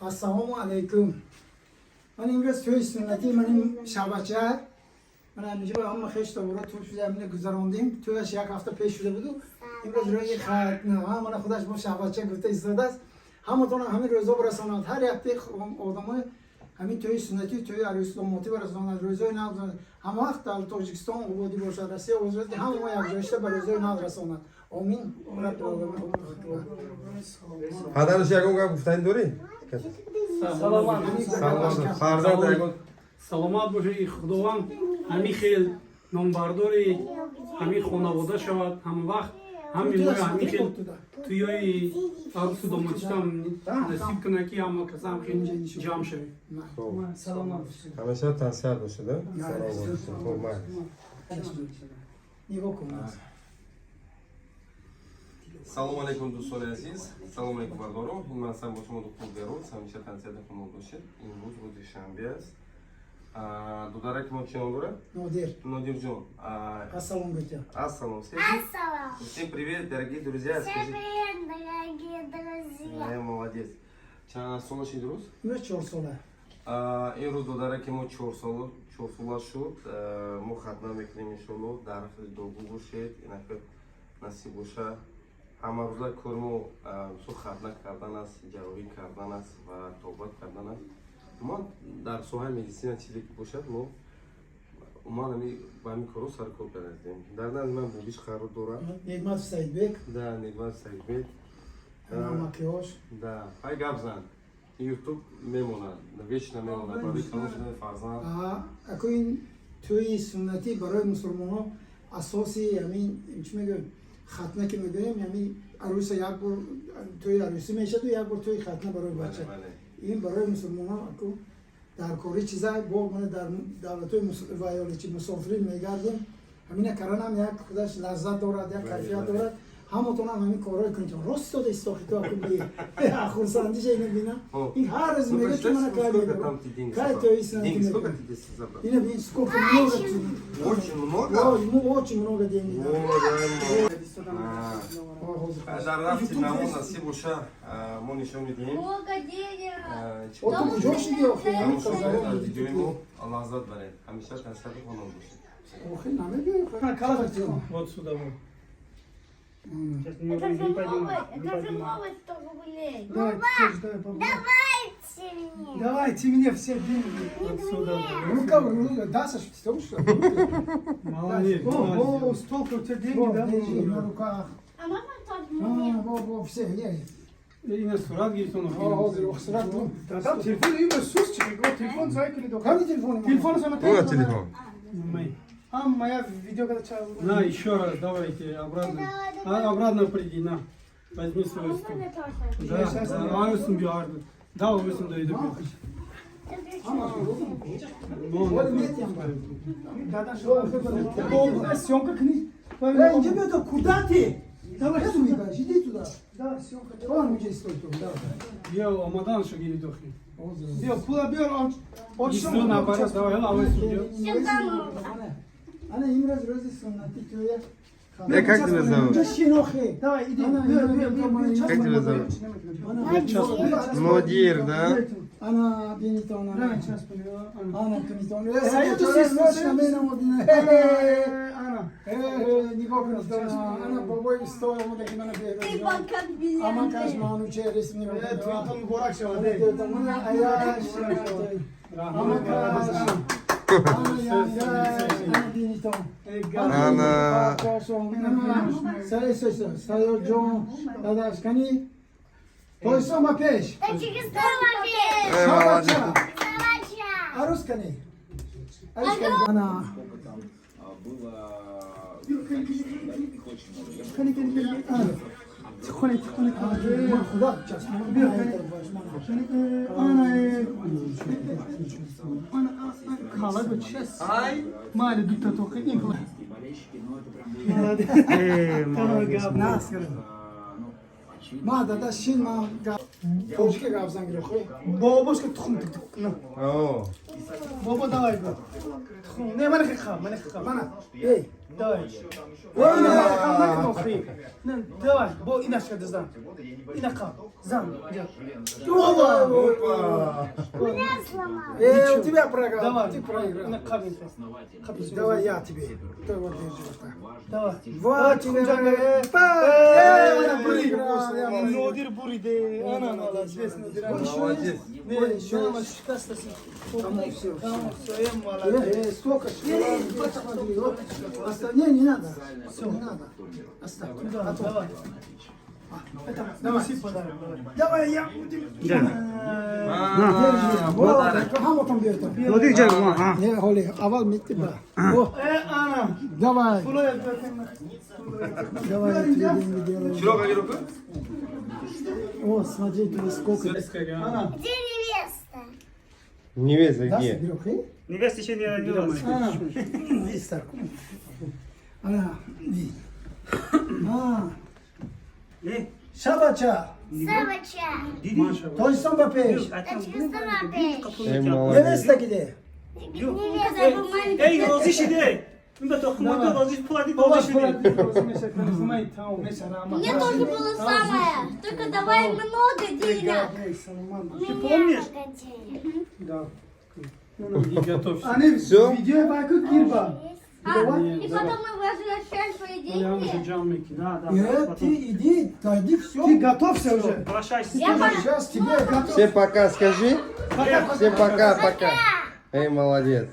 Ассалому алайкум. Ман имрӯз тӯи суннатӣ маним шабача. Ман ҳаминҷо ҳама хештабора тӯй шуда, ҳамина гузарондем. Тӯяш як ҳафта пеш шуда буду. Имрӯз рӯзи хатна. Мана худаш бо шабача гуфта истодааст. Ҳаматонам ҳамин рӯзо барасонад. Ҳар якте одамои ҳамин тӯи суннатӣ, тӯи арӯси домотӣ барасонад. Рӯзои нав ҳама вақт дар Тоҷикистон ободӣ бошад, Россия ободӣ бошад, ҳама мо якҷояшта ба рӯзои нав расонад. Омин. Падараш, ягон гап гуфтанӣ дорӣ? Саломат. Саломат. Фарзанд, ягон Саломат бошед. Худованд ҳамин хел номбардори ҳамин хонавода шавад. Ҳама вақт ҳамин моя ҳамин хел туёи арӯсу домотишам насиб кунад, ки ҳама каса ҳам хел ҷамъ шавем. Хоб. Саломат бошед. Ҳамеша тансиҳат бошед, а? Саломат бошед. Хоб, майли. Нигоҳ кун. Салому алейкум, дӯстони азиз, салому алейкум, бардоро. Ин ман ҳастам бо шумо, доктор Бероз. Ҳамеша тансиҳати хонавода бошед. Имрӯз рӯзи шанбе аст. Додараки мо чӣ ном дорад? Нодир. Нодирҷон. Ассалом гуфтя. Ассалом. Ассалам. Всем привет, дорогие друзья. Всем Скажи. привет, дорогие друзья. Молодец. Чанд сола шид рӯз? Имрӯз 4 сола. Ин рӯз додараки мо 4 сола шуд. Мо хатна мекунем, иншолло. Дар дуогӯ бошед, инака насиб боша. Ҳамарӯза кори мо мисол хатна кардан аст, ҷарроҳӣ кардан аст ва тобат кардан аст. Мо дар соҳаи медицина чизе ки бошад, мо умуман ба ҳамин корҳо саркор кардаистем. Дар назди ман бубиш қарор дорад. Неъмат Саидбек. Да, Неъмат Саидбек. Намакиҳош. Да, ҳай, гап зан. Ютуб мемонад, вечно мемонад барои калон шудани фарзанд. Ако ин тӯи суннатӣ барои мусулмонҳо асоси ҳамин, чӣ мегӯем, хатна ки мегӯем, ҳамин арӯса як бор тӯи арӯсӣ мешаду, як бор тӯи хатна барои бача. Ин барои мусулмонҳо ако дар кори чиза бо мана дар давлатҳои ваёли чи мусофирин мегардем, ҳамина каранам як худаш лаззат дорад, як кайфият дорад. Ҳамотонам ҳамин корҳои кунед. Рост истода истохи ту ако би хурсандиша ина бинам. Ин ҳар рӯз мега, ки мана кай мебарам, кай тӯи суннатӣ мекунам. Ина бин, сколько много. Очень много? О, ему очень много денег. Дар рафти намо насиб боша, мо нишон медиҳем. Много денег. О, ту куҷо шиди охи? Дар видеои мо лаззат баред. Ҳамеша тансиҳати хонон бошед. Охи, намебиёй. Вот сюда вот. Сейчас не, Это же не новый, поднимай, не это же поднимай. новый 100 рублей. Давай, тоже, давай, папа. Давайте мне. Давайте мне все деньги. Вот сюда. Рука, рука, дашь, что что? Молодец, О, о, молодец. столько у тебя деньги, Во, да? держи на руках. А можно тоже А, мне? во, во, все, я. Ина сурат гирифтон. О, ҳозир, сурат бу. Да, там телефон, именно сусчик, вот телефон зайкали до. Кани телефон? Телефон сама. Буна телефон. А моя видео когда ча. На, еще раз, давайте, обратно. А, обратно приди, на. Возьми А свой можно стул. мне тоже? Да, да, арусун биёрду. Да, арусун дойду. Вот метьям ба. Да, да, что? Съемка кни. Эй, иди сюда, куда ты? Давай, сюда, иди туда. Да, съемка. Вон где стой тут, да. Биё, омадан шо гири дохи. Биё, пула биёр, он Исто наоборот, давай, арусун биё. Ана имрӯз рӯзи суннатӣ тӯя. Как тебя зовут? Инҷа шинохе. Давай, иди. Ана, Биёр, ана, биёр, биёр, биёр. Как тебя зовут? Ана, Нодир, да? Ана бинитон, ана. Давай, сейчас, биёр. Ана кунитон. Саиду Саиду. Ана. Нигоҳ кунед. Ана бобои устои омада, ки мана Ты как билеты. Амакаш Манучер исми. Туатон муборак шавад. Ана аяш. Амакаш. Ана янгаш. Ана бинитон. Ана. Саёҷон, дадаш, кани? Тоҷикистон ба пеш! Таджикистан опять. Э, молодец. Собачья. Арӯс кани? Арӯс кани? Ана. Сколько там было их очень много. Я Кани, кани, кани. Ана. Тихоне, тихоне, тихоне. Худо чашм. Кани, ана, ана, ана, кала ба чес. Майли дута тохи ин. Болельщики, но это прям Молодец. Э, молодец. Нас ну, Ма дада шин ма тоҷика гап зан гирохи. Бобошка тухм тик тик. На. О, Бобо, давай го. Тухм. Не, мана хиха, мана хиха. Мана, эй. Давай. Ой, ина мана хам накун охи. Не, давай, бо инашка дизан. Ина қаб. Зан. Опа! Меня сломал. Э, у тебя проиграл. Давай. Ты проиграл. Ина қаб инфа. Қаб. Давай я тебе. Ты вот держи вот так. Давай. Вот тебе. Э, Я проиграл, я проиграл. Нодир буриде. Ана молодец, Нодир. Молодец. Не, не, шикастаси. Там всё, всё. Там всё, э, молодец. Э, сколько шоколада, смотри, вот. Оставь, не, не надо. Все, не надо. Оставь. Да, А то- давай. Это, давай. Подарок, давай. Давай, я буду. Держи. Вот, ҳаматон биётон. Нодир ҷа. Не, ҳоли, аввал митиба. О, Э, ана. давай, Пулоя биётем. Давай, я тебе деньги делаю. Чироға гирохи? О, смотри, тебе сколько. Ана. Где невеста? Невеста Да, где? Гирохи? Невеста еще не родилась. Истар. Ана, иди. А. Шабача, Савача. Тоҷикистон ба пеш. Таджикистан пеш. Эй, молодец. Невеста где? Невеста. Эй, розӣ шиде. Ин ба тухмото розӣ пулади Бобо розӣ шиде. Мне тоже было самое. Только давай много денег. Ты помнишь? Много денег. Да. Ну, готовься. Ани, Всё? видео байку кирба. А, и потом мы возвращаем свои деньги. Ҷамъ мекунем. Да, да. Э, ты иди, дойди, все. Ты готовься уже. Прощайся. Я по- Сейчас тебе готов. Всем пока, скажи. Всем пока, пока. Эй, молодец.